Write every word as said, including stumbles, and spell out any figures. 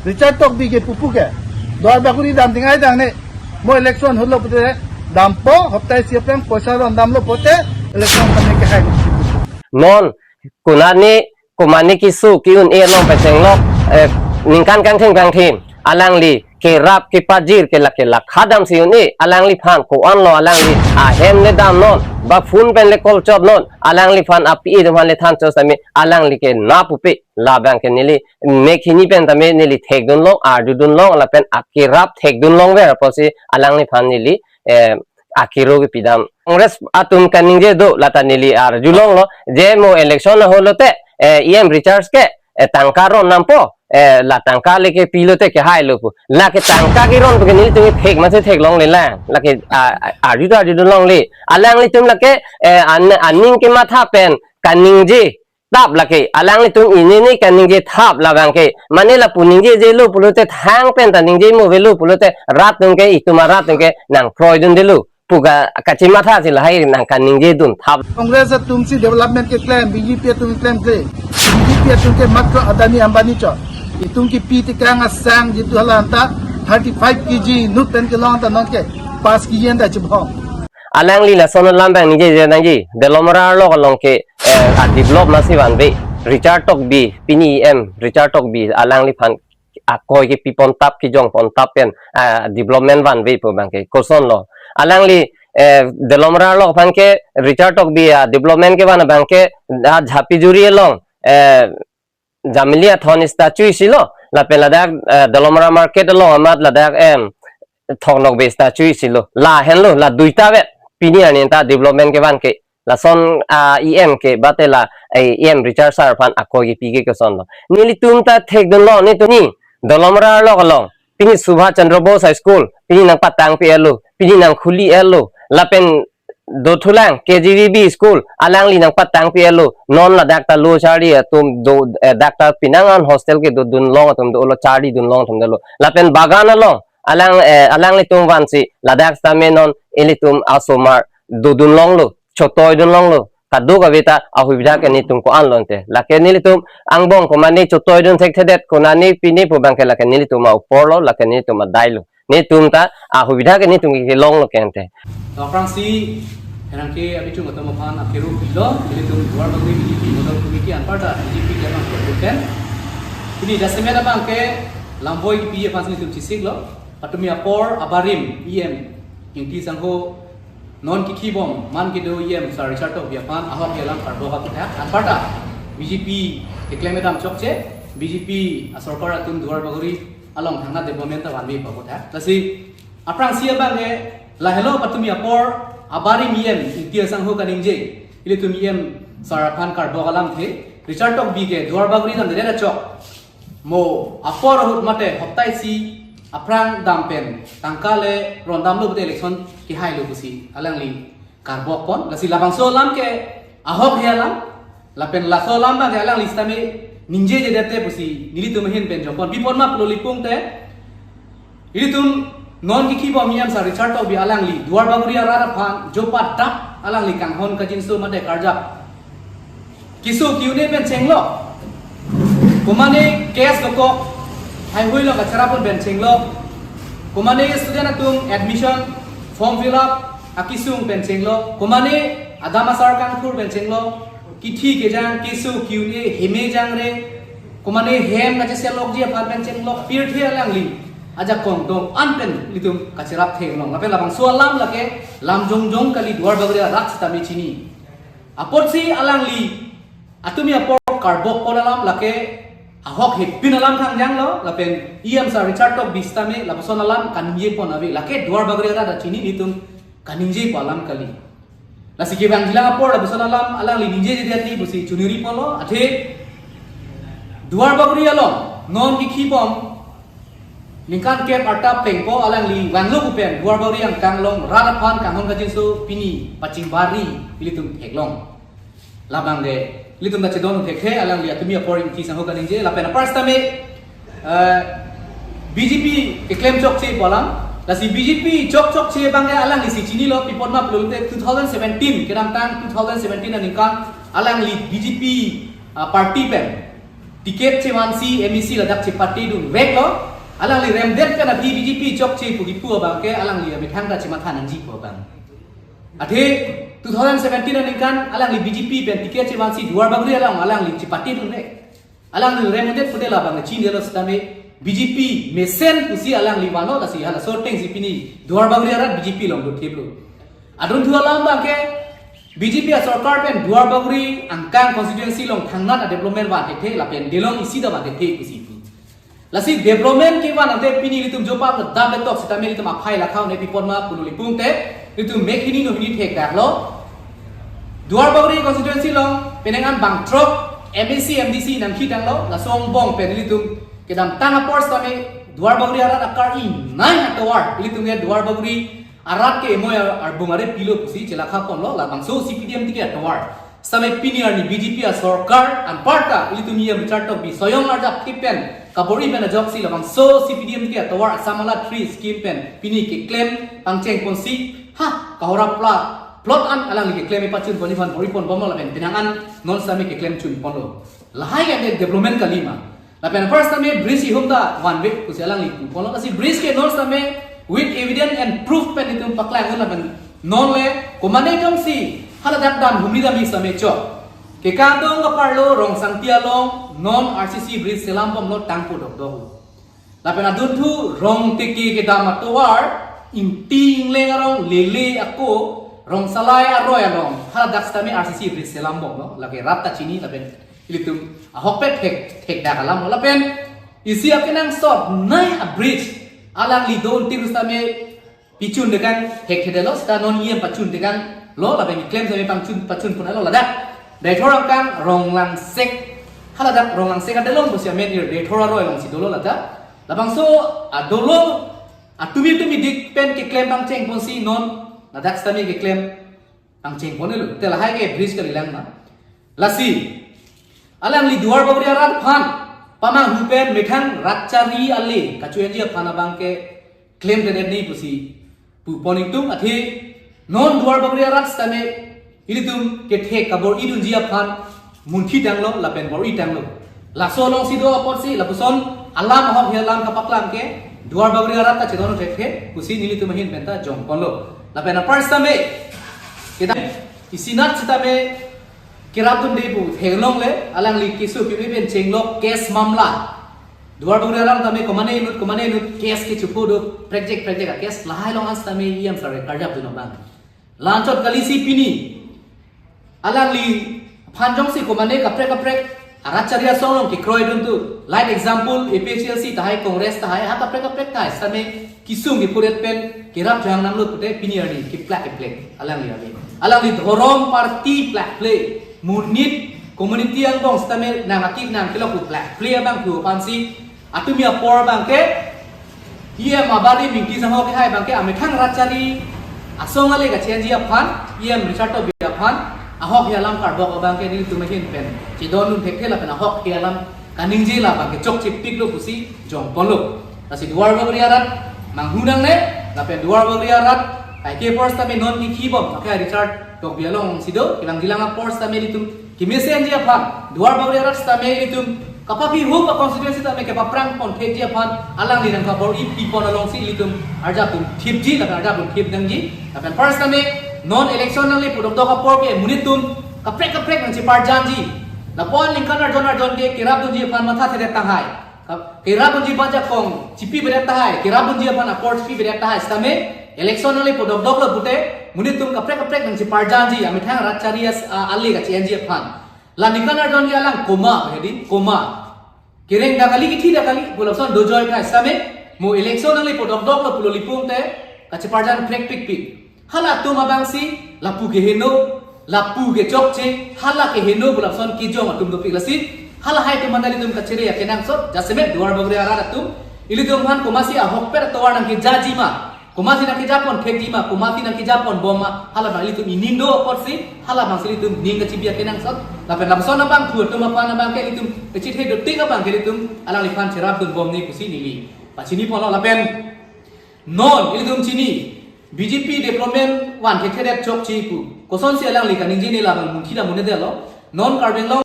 Richard Tokbi ke pupu ke Duar Bagori dam ding ai dang ne, mo election holo pute dampo, hopta isi aphrang poisa ron damlo pute election kami ke hai. Non konane komane keso ke-un-e along pachenglo, eh, ningkan kangthim kangthim alangli kerap kepajir ke lake lakha damsi un-e, alangliphan ko-anlo alangli ahem le damnon, ba phone pen le call chotnon, alangliphan api atum aphan le than chot tame alangli ke na pupe, labang ke neli mek hini pen tame neli thekdunlong, arjudunlong, lapen akerap thekdunlong ver apotsi alangliphan neli, eh, akero kepidam. Congress atum kaningje do lata neli arjulonglo, je mo election aholote, eh, E M Richard ke, eh, tangka ron dampo, eh, la tangka le kepi lote kehailo pu. Lake tangka keron pu ke nelitum ke thek masi theklongle lang. Lake, ah, arju ta arjudunlongle. Alanglitum lake, eh, an-, aning kematha pen kaningje thap lake. Alanglitum inini kaningje thap labang ke. Mane lapu ningjejelo pulote thang pen ta ningjemo avelo pulote rat atum ke, itum arat atum ke nangkroidundelo pu ka kachimatha si lahai nangkaningjedun thap. Congress atumsi development keklem, B J P atum keklem kle. B J P atum ke matro Adani Ambani chot. Itum kipi tekang asang jitu hala anta thirty-five K G inut pen kelong anta nonke pas K G anta chibhong. Alangli lason alam abang ningjeje nangji, Dolamara arlo along ke, eh, a-develop masi vanve. Richard Tokbi, pini E M Richard Tokbi alangliphan akoi kepi pon thap, kejong pon thap pen, ah, development vanve pu abang ke kosonlo. Alangli, eh, Dolamara arlo aphan ke Richard Tokbi a-development kevan abang ke, ah, Jhapijuri along, eh, Jamili Athon statue isilo, lapen ladak, eh, Dolamara market along amat ladak, em, Thoknokbe statue isilo. Lahenlo, la duita vet. Pini arni anta development kevan ke. Lason, ah, E M ke, bate la, eh, E M Richard sir aphan akoi kepi ke kosonlo. Nelitum ta thekdunlo, netum ni, Dolamara arlo along. Pini Subhash Chandra Bose High School, pini nangpatang pi-etlo, pini nangkhuli-etlo. Lapen dothulang K G V B school, alangli nangpatang pi-etlo, non ladak ta lo charli atum do, eh, dak ta penang an hostel kedodunlong atum dolo, charlidunlong atum dolo. Lapen Bagan along, alang, eh, alanglitum vansi, ladak sitame non ilitum asomar dodunlonglo, chotoidunlonglo, kadokave ta ahubidha ke netum ko-anlo ante. Lake nelitum angbong komane chotoidun thekthedet, konane pine pu abang ke lake nelitum a-uporlo, lake nelitum adailo. Netum ta ahubidha ke netum ke kelonglo ke ante. To aphrangsi, herang ke abichung atum aphan akero pilo, nelitum Duar Bagori B J P Nodal Committee anparta B J P ke abang ke pen. Pini jasemet abang ke lamvoi kepi aphansi nelitum chesiklo, patumi apor abarim E M Ingti Sangho non kikhibom man kedo E M sir Richard Tokbi aphan ahok alam karbok aphuthak anparta B J P keklem kedam chokche, B J P asorkar atum Duar Bagori along thangnadet development ta vanve pu aphuthak. Lasi aphrangsi abang ke lahelo patumi apor abarim E M Ingti Sangho kaningje, ilitum E M sir aphan karbok alamthe, Richard Tokbi ke Duar Bagori damdedet achok, mo apor ahut mate hopta isi aphrang dam pen tangka le ron damlo pute election kehailo pusi alangli karbok pon. Lasi labangso alam ke ahok he alam, lapen laso alam abang ke alangli sitame ningjejedet te pusi nelitum ahin pen jokpon. Pi apot ma pulo, lipung te, ilitum non kikhibom E M sir Richard Tokbi alangli Duar Bagori arat aphan jopa dap alangli kanghon kajinso mate karjap keso ke-un-e pen chenglo, komane case dokok, haihui lo kacharap pon pen chenglo, komane student atum admission, form fill up akesung pen chenglo, komane adam asar kangthur pen chenglo, kithi kejang, keso ke-un-e, heme jangre, komane hem kacheselokji aphan pen chenglo, pirthe alangli ajakong dong an pen ilitum kacharap theklong. Lapen labangso alam lake lam jongjong kali, Duar Bagori arat sitame chini. Apotsi alangli atumi apor karbok pon alam lake ahok hepin alam thangjanglo, lapen E M sir Richard Tokbi sitame lapuson alam kaningje pon ave, lake Duar Bagori arat ta chini, netum kaningje pu alam kali. Lasi kevangjilang apor lapuson alam alangli ningjejedet ni pusi chuniri ponlo, athe Duar Bagori along non kikhibom ningkan kep arta plengpo alangli vanglo pu pen Duar Bagori angkang along rat aphan kanghon kajinso pini pachingbari ilitum theklong. Labang ke ilitum ta chedon thekthe, alangli atumi apor Ingti Sangho kaningje, lapen apar sitame, eh, B J P keklem chokche pu alam, lasi B J P chok chokche abang ke alanglisi chinilo, pi apot ma pulote two thousand seventeen, kedamtang two thousand seventeen aningkan alangli B J P, ah, party pen ticket chevansi M A C ladak chepatedun veklo. Alangli remdet pen aphi B J P chokche pu kipu abang ke alangli amethang ta chematha nangji pu abang. Athe two thousand seventeen aningkan alangli B J P pen ticket chevansi Duarbagori along alangli chepatedun vek. Alangli remdet pute labang chinilo sitame B J P mesen pusi alangli vanlo, lasi halaso atengsi pini Duarbagori arat B J P along dothiplo. Adunthu alam abang ke B J P asorkar pen Duarbagori angkang constituency along thangnat adevelopment van thekthe lapen delong isi ta van thekthe pusi pu. Lasi development kevan ante pini ilitum jopa dam betok sitame ilitum aphai lakha un-e pipon ma pu neli pungte, ilitum mek hini no hini thekdaklo. Duarbagori constituency along penang an bangthrok M A C M D C nangkhi tanglo, laso angbong pen ilitum kedamtang apor sitame Duarbagori arat akar inai atovar ilitum ke Duarbagori arat ke emoi ar-, arbung are pilo pusi chelakha ponlo, labangso C P D M ticket atovar. Sitame pini arni B J P asorkar anparta ilitum E M Richard Tokbi soyong arjap thip pen kabor-i pen ajoksi labangso C P D M ticket atovar Assam Mala three scheme pen pini keklem pangcheng ponsi, ha, Kohora pla plot an alangli keklem epachun pon iphan bor-i pon bomlo lapen penang an non sitame keklem chun ponlo. Lahai ke development kalima. Lapen first sitame bridge ihum ta vanve pusi alangli pu ponlo. Lasi bridge ke non sitame with evidence and proof pen itum paklang un lapen non le komane jongsi haladak dam humri dam sitame chok. Kekang dong kaparlo Rongsangpi along non R C C bridge selam bomlo tangpo dokdok. Lapen adunthu Rongteke kedam atovar Ingti Ingleng arong Lele ako Rongsalai aroi along haladak sitame R C C bridge selam bomlo. Lake rat ta chini lapen ilitum ahokpet thek, thekdak alam lapen isi akenangsot nai a bridge alangli do until sitame pichun dekang thekthedetlo, sita non E M pachun dekanglo lapen klem sitame pangchun pachun pon alo ladak. Deithor angkang Ronglangsek, haladak Ronglangsek adelong pusi amen ir Deithor aroi alongsi dolo ladak. Labangso adolong atumi tumi dik pen keklem pangcheng ponsi non ladak sitame keklem pangcheng ponlo. Te lahai ke bridge kalilang ma. Lasi alangli Duarbagori arat aphan pamanghu pen methang Ratchari ale kachoenji aphan abang ke klemdedetji pusi pu pon ingtung. Athe non Duarbagori arat sitame ilitum kethek kabor-idunji aphan munthi tanglo lapen bor-i tanglo. Laso alongsi do apotsi lapuson alam ahok hi alam kapaklang ke Duarbagori arat ta chedon thekthe pusi nelitum ahin penta jong ponlo. Lapen apar sitame kita isinat sitame kerapdunde pu theklongle alangli keso keme pen chenglok case mamla. Duarbagori arat tame komane inut komane inut case kechepho do prekjek prekjek a case lahai along an sitame E M sir karjapdun abang. La-anchot kalisi pini alangli aphan jongsi komane kaprek kaprek a Ratchari asong along kekroidun tu. Like example, A P H L C tahai, Congress tahai, ha kaprek kaprek tahai sitame kisung kipuret pen kerap jang nanglo pute pini arni kiplak kiplek alangli arni. Alangli dhorom party plak ple, monit community angbong sitame nang akik nang kelok plak ple abang pu aphansi atumi apor abang ke E M abari mingti sangho kehai abang ke amethang Ratchari asong ale kachenji aphan, E M Richard Tokbi aphan ahok hi alam karbok abang ke nelitum ahin pen chedondun thekthe lapen ahok hi alam kaningje la abang ke chokchepiklo pusi jong ponlo. Lasi Duarbagori arat manghu nangne, lapen Duarbagori arat kaike apor sitame non kikhi bom, maka Richard Tokbi alongsi do, kelang jilang apor sitame ilitum kemesenji aphan, Duarbagori arat sitame ilitum kapaphi hup a constituency tame kepaphrang pon thekji aphan alangli nangkabor-i pi pon alongsi ilitum arjapdun thipji, lapen arjapdun thip nangji. Lapen first sitame non election nangle pu dokdok apor ke monit atum kaprek kaprek nangcheparjanji. Lapu-an ningkan arjon arjon ke kerapdunji aphan mathathedet tahai. Ka-, kerapdunji bajakong chipibedet tahai, kerapdunji aphan apor chipibedet tahai sitame election nangle pu dokdoklo pute monit atum kaprek kaprek nangcheparjanji amethang Ratchari as-, a, ale kachenji aphan. La ningkan arjon ke alang koma, hedi, koma. Kereng dak kali kithi dak kali, pu lapuson dojoi tahai sitame, mo election nangle pu dokdoklo pulo lipung te, kacheparjan prekpikpik. Halatum abangsi, lapu keheno, lapu kechokche, hala keheno pu lapuson kejong atum dopik lasi, halahai atum mandali atum kachere akenangsot, jasemet Duarbagori arat atum, ilitum aphan komasi ahokpet atovar nangkejaji ma, komasi nangkejapon thekji ma, komasi nangkejapon bom ma, hala abang ilitum ining do apotsi, hala abangsi ilitum ning kachibi akenangsot, lapen lapuson abang thu atum aphan abang ke ilitum, kechethe dotik abang ke ilitum, alangliphan cherapdun bomne pusi neli pachini ponlo lapen, non, ilitum chini, B J P development van thekthe det chokche pu. Kosonsi alangli kaningje ne labang munthi dam un-edetlo. Non Karbi Anglong